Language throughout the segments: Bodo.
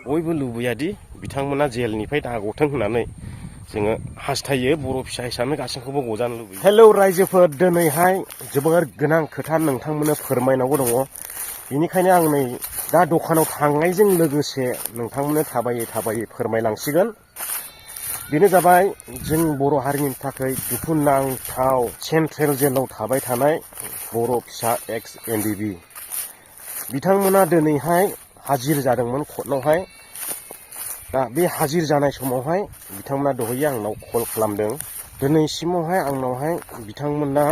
बयबो लुबैयादि बिथांमोना जेलनिफ्राय दा गथों होननानै जोङो हास्थायो बर' फिसा हिसाबै गासैखौबो गजानो लुबैयो। हेलौ रायजोफोर, दिनैहाय जोबोर गोनां खोथा नोंथांमोननो फोरमायनांगौ दङ। बेनिखायनो आं नै दा दखानाव थांनायजों लोगोसे नोंथांमोननो थाबायै फोरमायलांसिगोन। बेनो जाबाय जों बर' हारिनि थाखाय दुखुनांथाव सेन्ट्रेल जेलाव थाबाय थानाय बर' फिसा एक्स एनडिबि बिथांमोना दिनैहाय हाजिर जादोंमोन कर्टआवहाय। दा बे हाजिर जानाय समावहाय बिथांमोना दहाय आंनाव कल खालामदों। दिनैसिमावहाय आंनावहाय बिथांमोना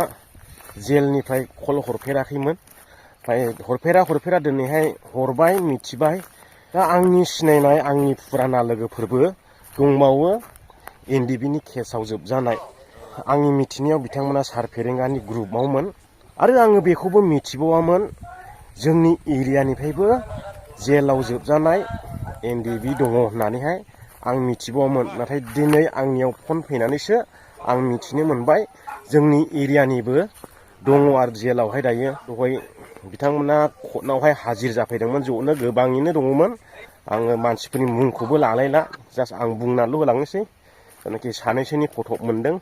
जेलनिफ्राय कल हरफेराखैमोन। ओमफ्राय हरफेरा दिनैहाय हरबाय, मिथिबाय। दा आंनि सिनायनाय आंनि फुराना लोगोफोरबो दंबावो एनडिबिनि केसाव जोबजानाय। आंनि मिथिनायाव बिथांमोना सार फेरेंगानि ग्रुपआवमोन। आरो आङो बेखौबो मिथिबावामोन जोंनि एरियानिफ्रायबो जेलाव जोबजानाय एनडिबि दङ होननानैहाय आं मिथिबावामोन। नाथाय दिनै आंनियाव फन फैनानैसो आं मिथिनो मोनबाय जोंनि एरियानिबो दङ आरो जेलावहाय दायो। दहाय बिथांमोना कर्टआवहाय हाजिर जाफैदोंमोन, ज'नो गोबाङैनो दङमोन। आङो मानसिफोरनि मुंखौबो लालायला, जास्ट आं बुंनानैल' होलांनोसै। जायनाखि सानैसोनि फट' मोनदों,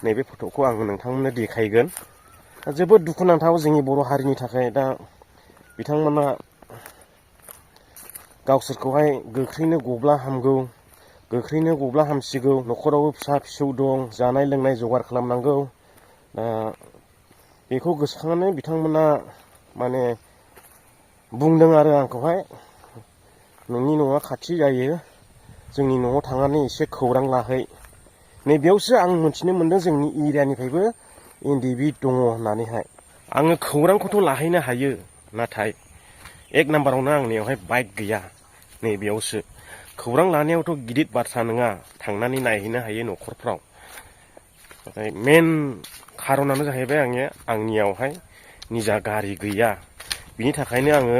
नैबे फट'खौ आङो नोंथांमोननो देखायगोन। जोबोद दुखुनांथाव जोंनि बर' हारिनि थाखाय। दा बिथांमोना गावसोरखौहाय गोख्रैनो गब्ला हामगौ, गोख्रैनो गब्ला हामसिगौ। न'खरावबो फिसा फिसौ दं, जानाय लोंनाय जगार खालामनांगौ। बेखौ गोसोखांनानै बिथांमोना माने बुंदों आरो आंखौहाय, नोंनि न'आ खाथि जायो, जोंनि न'आव थांनानै एसे खौरां लाहै। नैबेयावसो आं मिथिनो मोनदों जोंनि एरियानिफ्रायबो एनडिबि दङ होननानैहाय। आङो खौरांखौथ' लाहैनो हायो, नाथाय एक नाम्बारावनो आंनियावहाय बाइक गैया। नैबेयावसो खौरां लानायावथ' गिदिर बाथ्रा नङा, थांनानै नायहैनो हायो न'खरफ्राव। नाथाय मेन खारनानो जाहैबाय आंनियावहाय निजा गारि गैया। बिनि थाखायनो आङो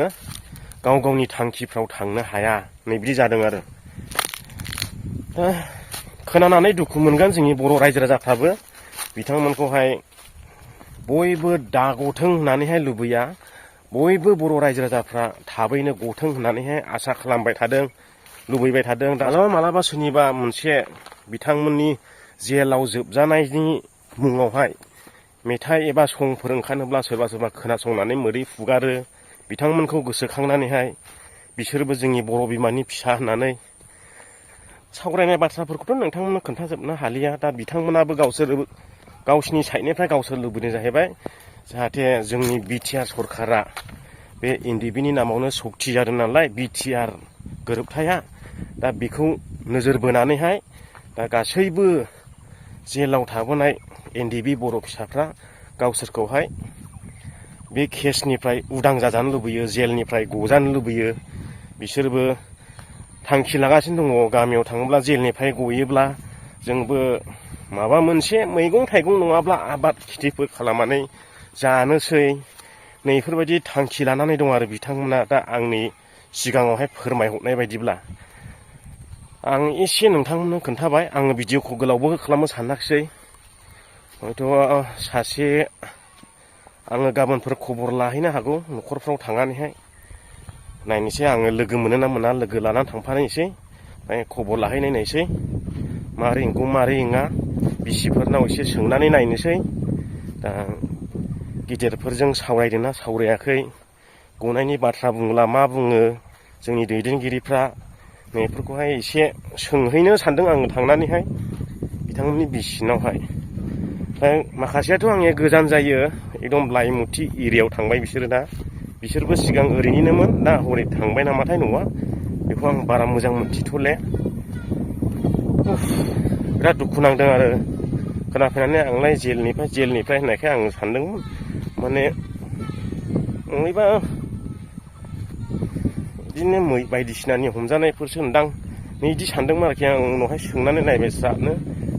गावनि थांखिफ्राव थांनो हाया, नैबिदि जादों आरो। खोनानानै दुखु मोनगोन जोंनि बर' रायजो राजाफ्राबो। बिथांमोनखौहाय बयबो दा गथों होननानैहाय लुबैया। बयबो बर' रायजो राजाफ्रा थाबैनो गथों होननानैहाय आसा खालामबाय थादों, लुबैबाय थादों। मालाबा सोरनिबा मोनसे बिथांमोननि जेलाव जोबजानायनि मुङावहाय मेथाइ एबा संफोर ओंखारनोब्ला सोरबा खोनासंनानै मोदै फुगारो। बिथांमोनखौ गोसोखांनानैहाय बिसोरबो जोंनि बर' बिमानि फिसा होननानै सावरायनाय बाथ्राफोरखौथ' नोंथांमोननो खोन्थाजोबनो हालिया। दा बिथांमोनाबो गावसिनि साइडनिफ्राय गावसोर लुबैनाय जाहैबाय जाहाथे जोंनि बिटिआर सरखारा बे एनडिबिनि नामावनो सक्ति जादों नालाय, बिटिआर गोरोबथाया। दा बेखौ नोजोर बोनानैहाय दा गासैबो जेलाव थाबोनाय एनडिबि बर' फिसाफ्रा गावसोरखौहाय बे केसनिफ्राय उदां जाजानो लुबैयो, जेलनिफ्राय गजानो लुबैयो। बिसोरबो थांखि लागासिनो दङ, गामियाव थाङोब्ला जेलनिफ्राय गयोब्ला जोंबो माबा मोनसे मैगं थाइगं नङाब्ला आबाद खेथिफोर खालामनानै जानोसै, नैफोरबायदि थांखि लानानै दं आरो बिथांमोना। दा आंनि सिगाङावहाय फोरमायहरनाय बायदिब्ला आं एसे नोंथांमोननो खोन्थाबाय। आङो भिडिअखौ गोलावबो खालामनो सानाखिसै। हयथ' सासे आङो गाबोनफोर खबर लाहैनो हागौ न'खरफ्राव थांनानैहाय नायनोसै आङो लोगो मोनो ना मोना, लोगो लानानै थांफानायसै। ओमफ्राय खबर लाहैनायसै मारै नंगौ मारै नङा, बिसिफोरनाव एसे सोंनानै नायनोसै। दा गिदिरफोरजों सावरायदोंना सावरायाखै, गनायनि बाथ्रा बुङोब्ला मा बुङो जोंनि दैदेनगिरिफ्रा, नैफोरखौहाय एसे सोंहैनो सानदों आङो थांनानैहाय बिथांमोननि बिसिनावहाय। ओमफ्राय माखासेयाथ' आंनिया गोजान जायो, एकदम लाइमुथि एरियायाव थांबाय बिसोरो। दा बिसोरबो सिगां ओरैनिनोमोन, दा हरै थांबाय नामाथाय न'आ, बेखौ आं बारा मोजां मोनथिथ'ले। बिराद दुखु नांदों आरो खोनाफैनानै। आंलाय जेलनिफ्राय होननायखाय आं सानदोंमोन माने बबेबा बिदिनो मै बायदिसिनानि हमजानायफोरसो होनदां, नैदि सानदोंमोन आरोखि आं। उनावहाय सोंनानै नायबाय स्रादनो,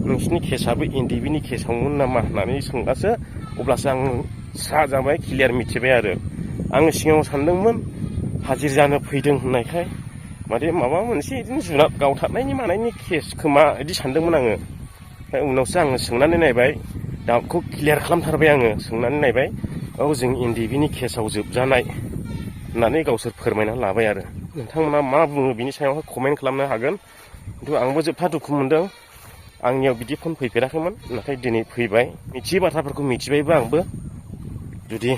नोंसिनि केसाबो एनडिबिनि केसावमोन नामा होननानै सोंबासो, अब्लासो आं स्रा जाबाय, क्लियार मिथिबाय आरो। आङो सिगाङाव सानदोंमोन हाजिर जानो फैदों होननायखाय माबा मोनसे बिदिनो जुनाद गावथारनायनि मानायनि केस खोमा, बिदि सानदोंमोन आङो। ओमफ्राय उनावसो आङो सोंनानै नायबाय, डाउटखौ क्लियार खालामथारबाय आङो। सोंनानै नायबाय, औ जों एनडिबिनि केसाव जोबजानाय, होननानै गावसोर फोरमायनानै लाबाय आरो नोंथांमोना मा बुङो बिनि सायावहाय कमेन्ट खालामनो हागोन खिन्थु आंबो जोबथा दुखु मोनदों आंनियाव बिदि फन फैफेराखैमोन नाथाय दिनै फैबाय मिथियै बाथ्राफोरखौ मिथिबायबो आंबो जुदि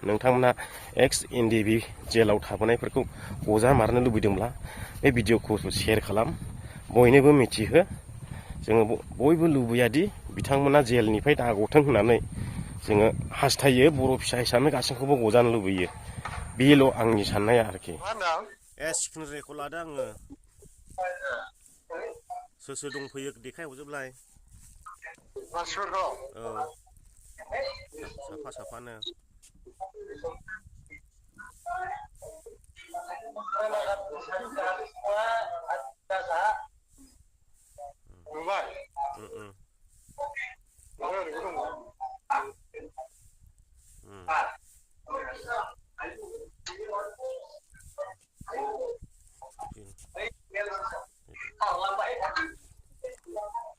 नोंथांमोना एक्स एनडिबि जेलाव थाबोनायफोरखौ बजा मारनो लुबैदोंब्ला बे भिडिअखौ शेयार खालाम बयनोबो मिथिहो जोङो बयबो लुबैयादि बिथांमोना जेलनिफ्राय दा गथों होननानै जोङो हास्थायो बर' फिसा हिसाबै गासैखौबो गजानो लुबैयो बेल' आंनि साननाया आरोखि स्क्रिन रेकर्ड लादो आङो सोर सोर दंफैयो देखायहरजोबलाय मानसिफोरखौ औ साफा साफानो नुबाय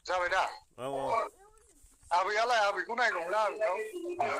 जाबाय दा औ औ आबैयालाय आबैखौ नायगौमोन आं बेखौ